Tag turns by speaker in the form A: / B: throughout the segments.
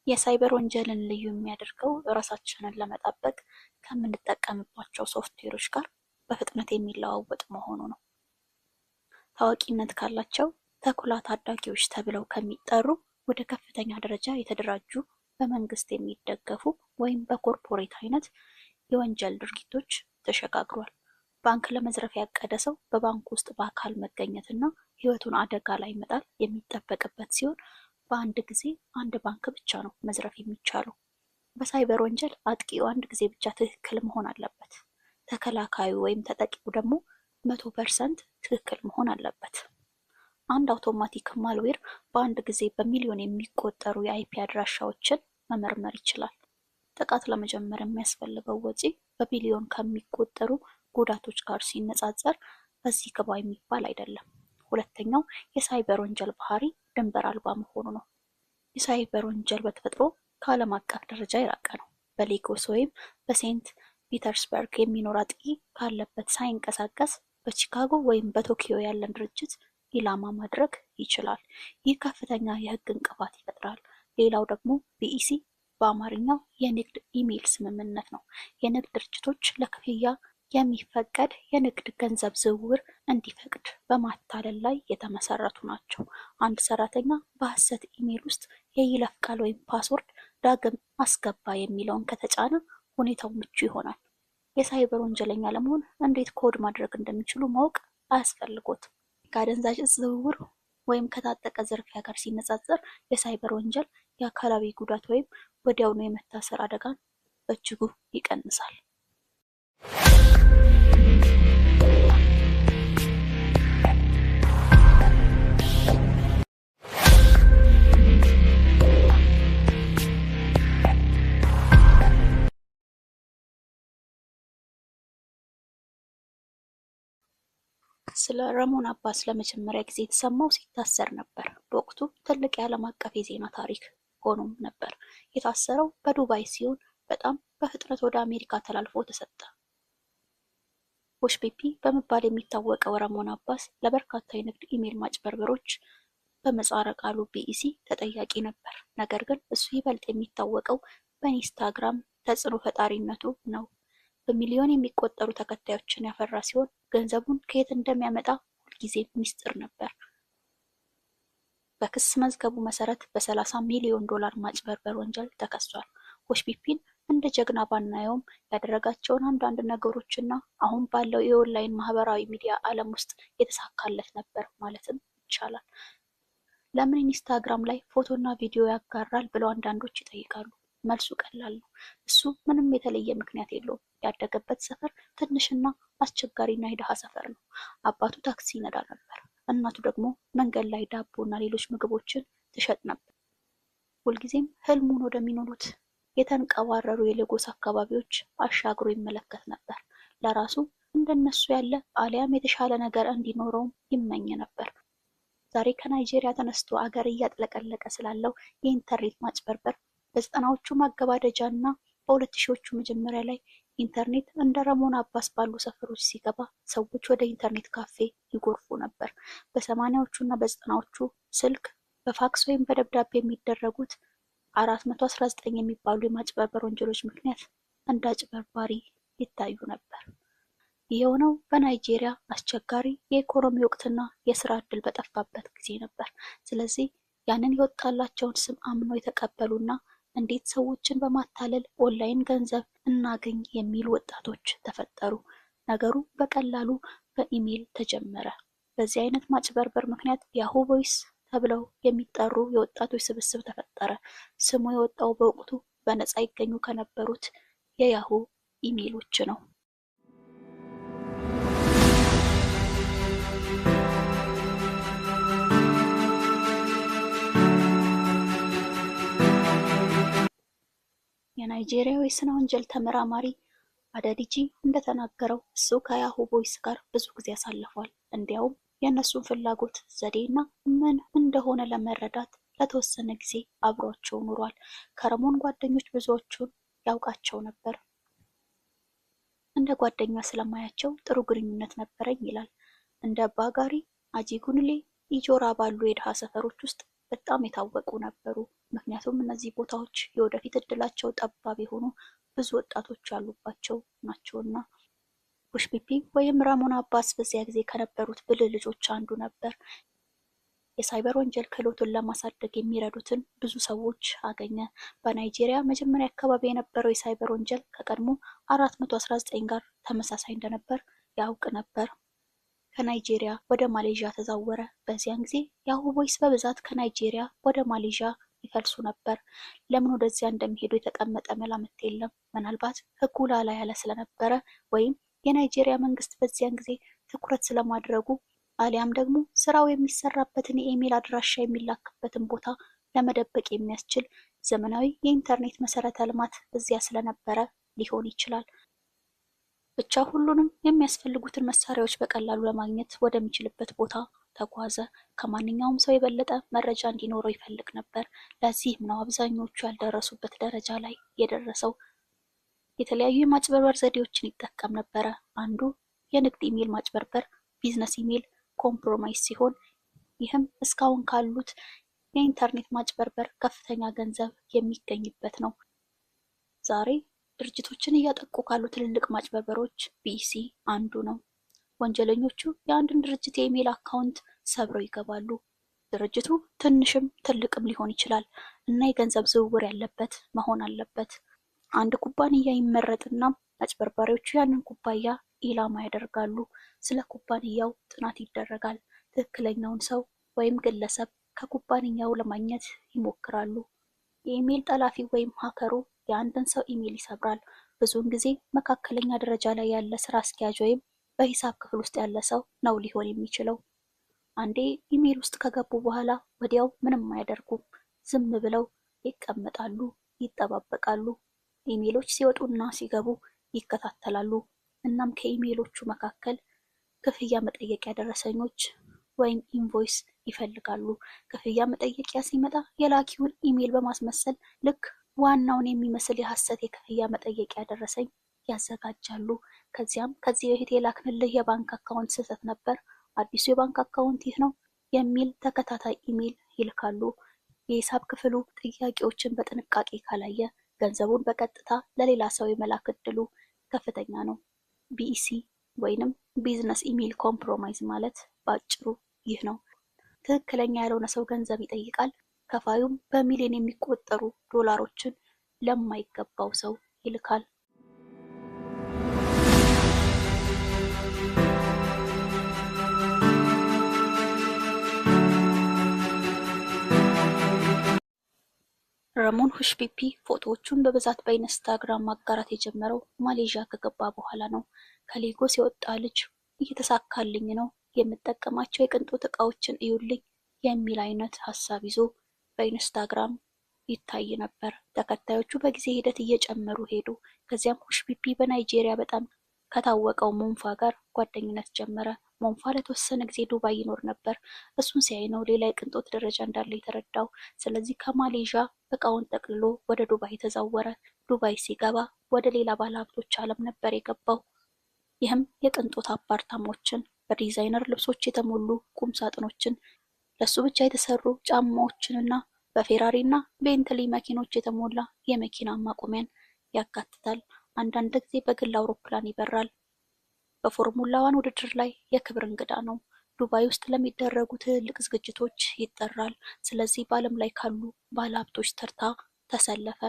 A: የሳይበር ወንጀልን ልዩ የሚያደርገው ራሳችንን ለመጠበቅ ከምንጠቀምባቸው ሶፍትዌሮች ጋር በፍጥነት የሚለዋወጥ መሆኑ ነው። ታዋቂነት ካላቸው ተኩላ ታዳጊዎች ተብለው ከሚጠሩ ወደ ከፍተኛ ደረጃ የተደራጁ፣ በመንግስት የሚደገፉ ወይም በ corporate አይነት የወንጀል ድርጊቶች ተሸጋግሯል። ባንክ ለመዝረፍ ያቀደ ሰው በባንክ ውስጥ በአካል መገኘትና ሕይወቱን አደጋ ላይ መጣል የሚጠበቅበት ሲሆን፣ በአንድ ጊዜ አንድ ባንክ ብቻ ነው መዝረፍ የሚቻለው። በሳይበር ወንጀል አጥቂው አንድ ጊዜ ብቻ ትክክል መሆን አለበት። ተከላካዩ ወይም ተጠቂው ደግሞ 100% ትክክል መሆን አለበት። አንድ automatic malware በአንድ ጊዜ በሚሊዮን የሚቆጠሩ የ IP አድራሻዎችን መመርመር ይችላል። ጥቃት ለመጀመር የሚያስፈልገው ወጪ በቢሊዮን ከሚቆጠሩ ጉዳቶች ጋር ሲነጻጸር እዚህ ግባ የሚባል አይደለም። ሁለተኛው የሳይበር ወንጀል ባህሪ ድንበር አልባ መሆኑ ነው። የሳይበር ወንጀል በተፈጥሮ ከዓለም አቀፍ ደረጃ የራቀ ነው። በሌጎስ ወይም በሴንት ፒተርስበርግ የሚኖር አጥቂ ካለበት ሳይንቀሳቀስ በቺካጎ ወይም በቶኪዮ ያለን ድርጅት ኢላማ ማድረግ ይችላል። ይህ ከፍተኛ የሕግ እንቅፋት ይፈጥራል። ሌላው ደግሞ BEC፣ በአማርኛው የንግድ ኢሜይል ስምምነት ነው። የንግድ ድርጅቶች ለክፍያ የሚፈቀድ የንግድ ገንዘብ ዝውውር እንዲፈቅድ በማታለል ላይ የተመሰረቱ ናቸው። አንድ ሰራተኛ በሐሰት ኢሜይል ውስጥ የይለፍ ቃል ወይም password ዳግም አስገባ የሚለውን ከተጫነ ሁኔታው ምቹ ይሆናል። የሳይበር ወንጀለኛ ለመሆን እንዴት ኮድ ማድረግ እንደሚችሉ ማወቅ አያስፈልጎትም። ከአደንዛዥ እጽ ዝውውር ወይም ከታጠቀ ዝርፊያ ጋር ሲነጻጸር የሳይበር ወንጀል የአካላዊ ጉዳት ወይም ወዲያውኑ የመታሰር አደጋን በእጅጉ ይቀንሳል። ስለ ረሞን አባስ ለመጀመሪያ ጊዜ የተሰማው ሲታሰር ነበር። በወቅቱ ትልቅ የዓለም አቀፍ የዜና ታሪክ ሆኖም ነበር። የታሰረው በዱባይ ሲሆን በጣም በፍጥነት ወደ አሜሪካ ተላልፎ ተሰጠ። ሁሽፒፒ በመባል የሚታወቀው ረሞን አባስ ለበርካታ የንግድ ኢሜይል ማጭበርበሮች፣ በምህጻረ ቃሉ BEC፣ ተጠያቂ ነበር። ነገር ግን እሱ ይበልጥ የሚታወቀው በኢንስታግራም ተጽዕኖ ፈጣሪነቱ ነው። በሚሊዮን የሚቆጠሩ ተከታዮችን ያፈራ ሲሆን ገንዘቡን ከየት እንደሚያመጣ ሁልጊዜም ሚስጥር ነበር። በክስ መዝገቡ መሰረት በ30 ሚሊዮን ዶላር ማጭበርበር ወንጀል ተከሷል። ሁሽፒፒን እንደ ጀግና ባናየውም ያደረጋቸውን አንዳንድ ነገሮች እና አሁን ባለው የኦንላይን ማህበራዊ ሚዲያ ዓለም ውስጥ የተሳካለት ነበር ማለትም ይቻላል። ለምን ኢንስታግራም ላይ ፎቶና ቪዲዮ ያጋራል ብለው አንዳንዶች ይጠይቃሉ። መልሱ ቀላል ነው። እሱ ምንም የተለየ ምክንያት የለውም። ያደገበት ሰፈር ትንሽና አስቸጋሪና የድሃ ሰፈር ነው። አባቱ ታክሲ ይነዳ ነበር። እናቱ ደግሞ መንገድ ላይ ዳቦ እና ሌሎች ምግቦችን ትሸጥ ነበር። ሁልጊዜም ህልሙን ወደሚኖሩት የተንቀባረሩ የሌጎስ አካባቢዎች አሻግሮ ይመለከት ነበር። ለራሱ እንደነሱ ያለ አሊያም የተሻለ ነገር እንዲኖረውም ይመኝ ነበር። ዛሬ ከናይጄሪያ ተነስቶ አገር እያጥለቀለቀ ስላለው የኢንተርኔት ማጭበርበር፣ በ90ዎቹ ማገባደጃ እና በ2000ዎቹ መጀመሪያ ላይ ኢንተርኔት እንደ ረሞን አባስ ባሉ ሰፈሮች ሲገባ ሰዎች ወደ ኢንተርኔት ካፌ ይጎርፉ ነበር። በ80ዎቹ እና በ90ዎቹ ስልክ፣ በፋክስ ወይም በደብዳቤ የሚደረጉት 419 የሚባሉ የማጭበርበር ወንጀሎች ምክንያት እንደ አጭበርባሪ ይታዩ ነበር። ይህ የሆነው በናይጄሪያ አስቸጋሪ የኢኮኖሚ ወቅትና የስራ ዕድል በጠፋበት ጊዜ ነበር። ስለዚህ ያንን የወጣላቸውን ስም አምነው የተቀበሉና እንዴት ሰዎችን በማታለል ኦንላይን ገንዘብ እናገኝ የሚሉ ወጣቶች ተፈጠሩ። ነገሩ በቀላሉ በኢሜይል ተጀመረ። በዚህ አይነት ማጭበርበር ምክንያት Yahoo Boys ተብለው የሚጠሩ የወጣቶች ስብስብ ተፈጠረ። ስሙ የወጣው በወቅቱ በነፃ ይገኙ ከነበሩት የያሁ ኢሜይሎች ነው። የናይጄሪያው የስነ ወንጀል ተመራማሪ አደዲጂ እንደተናገረው እሱ ከ Yahoo Boys ጋር ብዙ ጊዜ አሳልፏል። እንዲያውም የእነሱን ፍላጎት፣ ዘዴ እና ምን እንደሆነ ለመረዳት ለተወሰነ ጊዜ አብሯቸው ኖሯል። ከረሞን ጓደኞች ብዙዎቹን ያውቃቸው ነበር። እንደ ጓደኛ ስለማያቸው ጥሩ ግንኙነት ነበረኝ ይላል። እንደ ባጋሪ፣ አጂጉንሌ፣ ኢጆራ ባሉ የድሃ ሰፈሮች ውስጥ በጣም የታወቁ ነበሩ። ምክንያቱም እነዚህ ቦታዎች የወደፊት እድላቸው ጠባብ የሆኑ ብዙ ወጣቶች ያሉባቸው ናቸውና። ሁሽፒፒ ወይም ራሞን አባስ በዚያ ጊዜ ከነበሩት ብልህ ልጆች አንዱ ነበር። የሳይበር ወንጀል ክህሎቱን ለማሳደግ የሚረዱትን ብዙ ሰዎች አገኘ። በናይጄሪያ መጀመሪያ አካባቢ የነበረው የሳይበር ወንጀል ከቀድሞ 419 ጋር ተመሳሳይ እንደነበር ያውቅ ነበር። ከናይጄሪያ ወደ ማሌዥያ ተዛወረ። በዚያን ጊዜ Yahoo Boys በብዛት ከናይጄሪያ ወደ ማሌዥያ ይፈልሱ ነበር። ለምን ወደዚያ እንደሚሄዱ የተቀመጠ መላምት የለም። ምናልባት ሕጉ ላላ ያለ ስለነበረ ወይም የናይጄሪያ መንግስት በዚያን ጊዜ ትኩረት ስለማድረጉ አሊያም ደግሞ ስራው የሚሰራበትን የኢሜል አድራሻ የሚላክበትን ቦታ ለመደበቅ የሚያስችል ዘመናዊ የኢንተርኔት መሰረተ ልማት እዚያ ስለነበረ ሊሆን ይችላል። ብቻ ሁሉንም የሚያስፈልጉትን መሳሪያዎች በቀላሉ ለማግኘት ወደሚችልበት ቦታ ተጓዘ። ከማንኛውም ሰው የበለጠ መረጃ እንዲኖረው ይፈልግ ነበር። ለዚህም ነው አብዛኞቹ ያልደረሱበት ደረጃ ላይ የደረሰው። የተለያዩ የማጭበርበር ዘዴዎችን ይጠቀም ነበረ። አንዱ የንግድ ኢሜል ማጭበርበር business email compromise ሲሆን ይህም እስካሁን ካሉት የኢንተርኔት ማጭበርበር ከፍተኛ ገንዘብ የሚገኝበት ነው። ዛሬ ድርጅቶችን እያጠቁ ካሉ ትልልቅ ማጭበርበሮች BEC አንዱ ነው። ወንጀለኞቹ የአንድን ድርጅት የኢሜል አካውንት ሰብረው ይገባሉ። ድርጅቱ ትንሽም ትልቅም ሊሆን ይችላል እና የገንዘብ ዝውውር ያለበት መሆን አለበት። አንድ ኩባንያ ይመረጥና አጭበርባሪዎቹ ያንን ኩባንያ ኢላማ ያደርጋሉ። ስለ ኩባንያው ጥናት ይደረጋል። ትክክለኛውን ሰው ወይም ግለሰብ ከኩባንያው ለማግኘት ይሞክራሉ። የኢሜል ጠላፊ ወይም hacker ኡ የአንድን ሰው ኢሜል ይሰብራል። ብዙውን ጊዜ መካከለኛ ደረጃ ላይ ያለ ስራ አስኪያጅ ወይም በሂሳብ ክፍል ውስጥ ያለ ሰው ነው ሊሆን የሚችለው። አንዴ ኢሜል ውስጥ ከገቡ በኋላ ወዲያው ምንም አያደርጉም። ዝም ብለው ይቀመጣሉ፣ ይጠባበቃሉ። ኢሜሎች ሲወጡና ሲገቡ ይከታተላሉ። እናም ከኢሜሎቹ መካከል ክፍያ መጠየቂያ ደረሰኞች ወይም invoice ይፈልጋሉ። ክፍያ መጠየቂያ ሲመጣ የላኪውን ኢሜል በማስመሰል ልክ ዋናውን የሚመስል የሐሰት የክፍያ መጠየቂያ ደረሰኝ ያዘጋጃሉ። ከዚያም ከዚህ በፊት የላክንልህ የባንክ አካውንት ስህተት ነበር፣ አዲሱ የባንክ አካውንት ይህ ነው የሚል ተከታታይ ኢሜል ይልካሉ። የሂሳብ ክፍሉ ጥያቄዎችን በጥንቃቄ ካላየ ገንዘቡን በቀጥታ ለሌላ ሰው የመላክ እድሉ ከፍተኛ ነው። BEC ወይንም business email compromise ማለት በአጭሩ ይህ ነው። ትክክለኛ ያልሆነ ሰው ገንዘብ ይጠይቃል። ከፋዩም በሚሊዮን የሚቆጠሩ ዶላሮችን ለማይገባው ሰው ይልካል። ረሞን ሁሽፒፒ ፎቶዎቹን በብዛት በኢንስታግራም ማጋራት የጀመረው ማሌዥያ ከገባ በኋላ ነው። ከሌጎስ የወጣ ልጅ እየተሳካልኝ ነው፣ የምጠቀማቸው የቅንጦት እቃዎችን እዩልኝ የሚል አይነት ሀሳብ ይዞ በኢንስታግራም ይታይ ነበር። ተከታዮቹ በጊዜ ሂደት እየጨመሩ ሄዱ። ከዚያም ሁሽፒፒ በናይጄሪያ በጣም ከታወቀው ሞንፋ ጋር ጓደኝነት ጀመረ። ሞንፋ ለተወሰነ ጊዜ ዱባይ ይኖር ነበር። እሱን ሲያይ ነው ሌላ የቅንጦት ደረጃ እንዳለ የተረዳው። ስለዚህ ከማሌዥያ እቃውን ጠቅልሎ ወደ ዱባይ ተዛወረ። ዱባይ ሲገባ ወደ ሌላ ባለሀብቶች ዓለም ነበር የገባው። ይህም የቅንጦት አፓርታማዎችን፣ በዲዛይነር ልብሶች የተሞሉ ቁም ሳጥኖችን፣ ለሱ ብቻ የተሰሩ ጫማዎችንና በፌራሪ እና ቤንትሊ መኪኖች የተሞላ የመኪና ማቆሚያን ያካትታል። አንዳንድ ጊዜ በግል አውሮፕላን ይበራል። በፎርሙላ ዋን ውድድር ላይ የክብር እንግዳ ነው። ዱባይ ውስጥ ለሚደረጉ ትልልቅ ዝግጅቶች ይጠራል። ስለዚህ በዓለም ላይ ካሉ ባለሀብቶች ተርታ ተሰለፈ።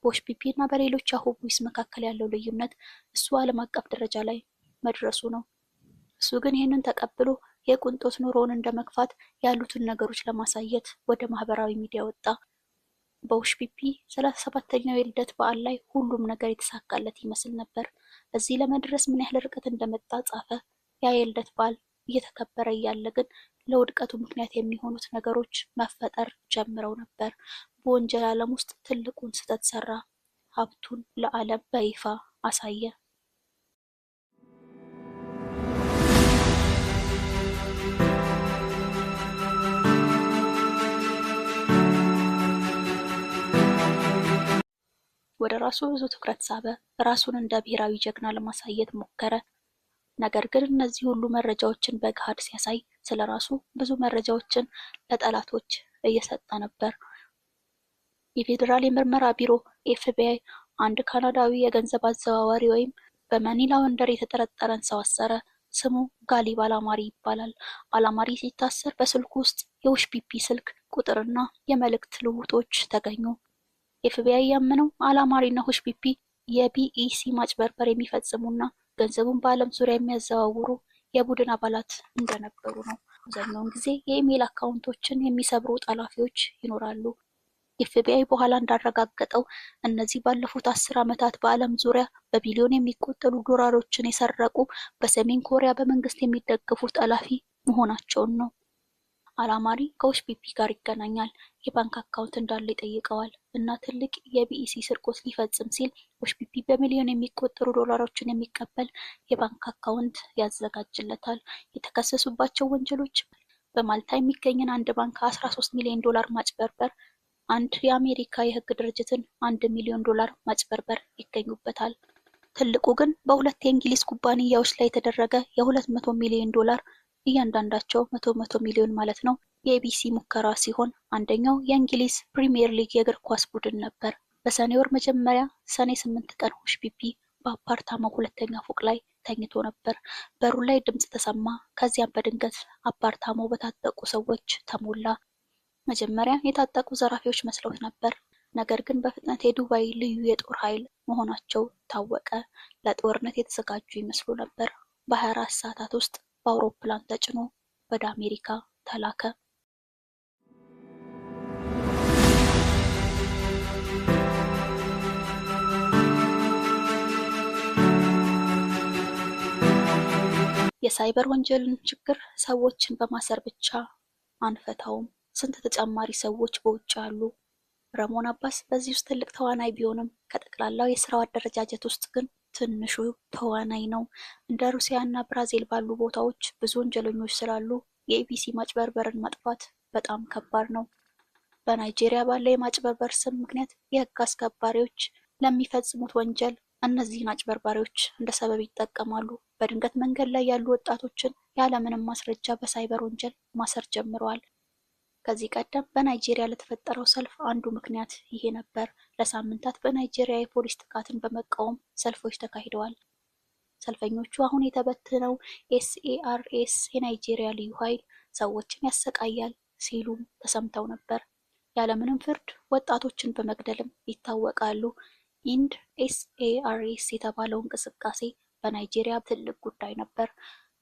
A: በሁሽፒፒ እና በሌሎች Yahoo Boys መካከል ያለው ልዩነት እሱ ዓለም አቀፍ ደረጃ ላይ መድረሱ ነው። እሱ ግን ይህንን ተቀብሎ የቅንጦት ኑሮውን እንደመግፋት ያሉትን ነገሮች ለማሳየት ወደ ማህበራዊ ሚዲያ ወጣ። በሁሽፒፒ 37ኛው የልደት በዓል ላይ ሁሉም ነገር የተሳካለት ይመስል ነበር። እዚህ ለመድረስ ምን ያህል ርቀት እንደመጣ ጻፈ። ያ የልደት በዓል እየተከበረ እያለ ግን ለውድቀቱ ምክንያት የሚሆኑት ነገሮች መፈጠር ጀምረው ነበር። በወንጀል ዓለም ውስጥ ትልቁን ስህተት ሰራ። ሀብቱን ለዓለም በይፋ አሳየ። ወደ ራሱ ብዙ ትኩረት ሳበ። ራሱን እንደ ብሔራዊ ጀግና ለማሳየት ሞከረ። ነገር ግን እነዚህ ሁሉ መረጃዎችን በገሃድ ሲያሳይ ስለራሱ ብዙ መረጃዎችን ለጠላቶች እየሰጠ ነበር። የፌዴራል የምርመራ ቢሮ ኤፍቢአይ አንድ ካናዳዊ የገንዘብ አዘዋዋሪ ወይም በ money launderer የተጠረጠረን ሰው አሰረ። ስሙ ጋሊብ አላማሪ ይባላል። አላማሪ ሲታሰር በስልኩ ውስጥ የሁሽፒፒ ስልክ ቁጥርና የመልእክት ልውውጦች ተገኙ። ኤፍቢአይ ያመነው አላማሪና ሁሽፒፒ የቢኢሲ ማጭበርበር የሚፈጽሙና ገንዘቡን በዓለም ዙሪያ የሚያዘዋውሩ የቡድን አባላት እንደነበሩ ነው። አብዛኛውን ጊዜ የኢሜይል አካውንቶችን የሚሰብሩ ጠላፊዎች ይኖራሉ። ኤፍቢአይ በኋላ እንዳረጋገጠው እነዚህ ባለፉት 10 ዓመታት በዓለም ዙሪያ በቢሊዮን የሚቆጠሩ ዶላሮችን የሰረቁ በሰሜን ኮሪያ በመንግስት የሚደገፉ ጠላፊ መሆናቸውን ነው። አላማሪ ከሁሽፒፒ ጋር ይገናኛል። የባንክ አካውንት እንዳለው ይጠይቀዋል እና ትልቅ የቢኢሲ ስርቆት ሊፈጽም ሲል ሁሽፒፒ በሚሊዮን የሚቆጠሩ ዶላሮችን የሚቀበል የባንክ አካውንት ያዘጋጅለታል። የተከሰሱባቸው ወንጀሎች በማልታ የሚገኝን አንድ ባንክ 13 ሚሊዮን ዶላር ማጭበርበር፣ አንድ የአሜሪካ የህግ ድርጅትን 1 ሚሊዮን ዶላር ማጭበርበር ይገኙበታል። ትልቁ ግን በሁለት የእንግሊዝ ኩባንያዎች ላይ የተደረገ የ200 ሚሊዮን ዶላር፣ እያንዳንዳቸው መቶ መቶ ሚሊዮን ማለት ነው፣ የኤቢሲ ሙከራ ሲሆን አንደኛው የእንግሊዝ ፕሪምየር ሊግ የእግር ኳስ ቡድን ነበር። በሰኔ ወር መጀመሪያ ሰኔ 8 ቀን ሁሽፒፒ በአፓርታማው ሁለተኛ ፎቅ ላይ ተኝቶ ነበር። በሩ ላይ ድምፅ ተሰማ። ከዚያም በድንገት አፓርታማው በታጠቁ ሰዎች ተሞላ። መጀመሪያ የታጠቁ ዘራፊዎች መስለውት ነበር። ነገር ግን በፍጥነት የዱባይ ልዩ የጦር ኃይል መሆናቸው ታወቀ። ለጦርነት የተዘጋጁ ይመስሉ ነበር። በ24 ሰዓታት ውስጥ በአውሮፕላን ተጭኖ ወደ አሜሪካ ተላከ። የሳይበር ወንጀልን ችግር ሰዎችን በማሰር ብቻ አንፈታውም። ስንት ተጨማሪ ሰዎች በውጭ አሉ። ረሞን አባስ በዚህ ውስጥ ትልቅ ተዋናይ ቢሆንም ከጠቅላላው የስራው አደረጃጀት ውስጥ ግን ትንሹ ተዋናይ ነው። እንደ ሩሲያ እና ብራዚል ባሉ ቦታዎች ብዙ ወንጀለኞች ስላሉ የኢቢሲ ማጭበርበርን ማጥፋት በጣም ከባድ ነው። በናይጄሪያ ባለው የማጭበርበር ስም ምክንያት የህግ አስከባሪዎች ለሚፈጽሙት ወንጀል እነዚህን አጭበርባሪዎች እንደ ሰበብ ይጠቀማሉ። በድንገት መንገድ ላይ ያሉ ወጣቶችን ያለምንም ማስረጃ በሳይበር ወንጀል ማሰር ጀምረዋል። ከዚህ ቀደም በናይጄሪያ ለተፈጠረው ሰልፍ አንዱ ምክንያት ይሄ ነበር። ለሳምንታት በናይጄሪያ የፖሊስ ጥቃትን በመቃወም ሰልፎች ተካሂደዋል። ሰልፈኞቹ አሁን የተበተነው ኤስኤአርኤስ የናይጄሪያ ልዩ ኃይል ሰዎችን ያሰቃያል ሲሉም ተሰምተው ነበር። ያለምንም ፍርድ ወጣቶችን በመግደልም ይታወቃሉ። ኢንድ ኤስኤአርኤስ የተባለው እንቅስቃሴ በናይጄሪያ ትልቅ ጉዳይ ነበር።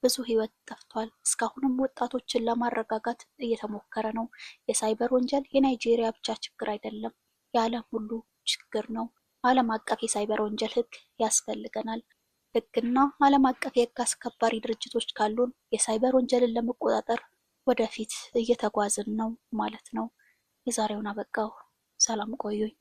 A: ብዙ ሕይወት ጠፍቷል። እስካሁንም ወጣቶችን ለማረጋጋት እየተሞከረ ነው። የሳይበር ወንጀል የናይጄሪያ ብቻ ችግር አይደለም፣ የዓለም ሁሉ ችግር ነው። ዓለም አቀፍ የሳይበር ወንጀል ሕግ ያስፈልገናል። ሕግና ዓለም አቀፍ የሕግ አስከባሪ ድርጅቶች ካሉን የሳይበር ወንጀልን ለመቆጣጠር ወደፊት እየተጓዝን ነው ማለት ነው። የዛሬውን አበቃው። ሰላም ቆዩኝ።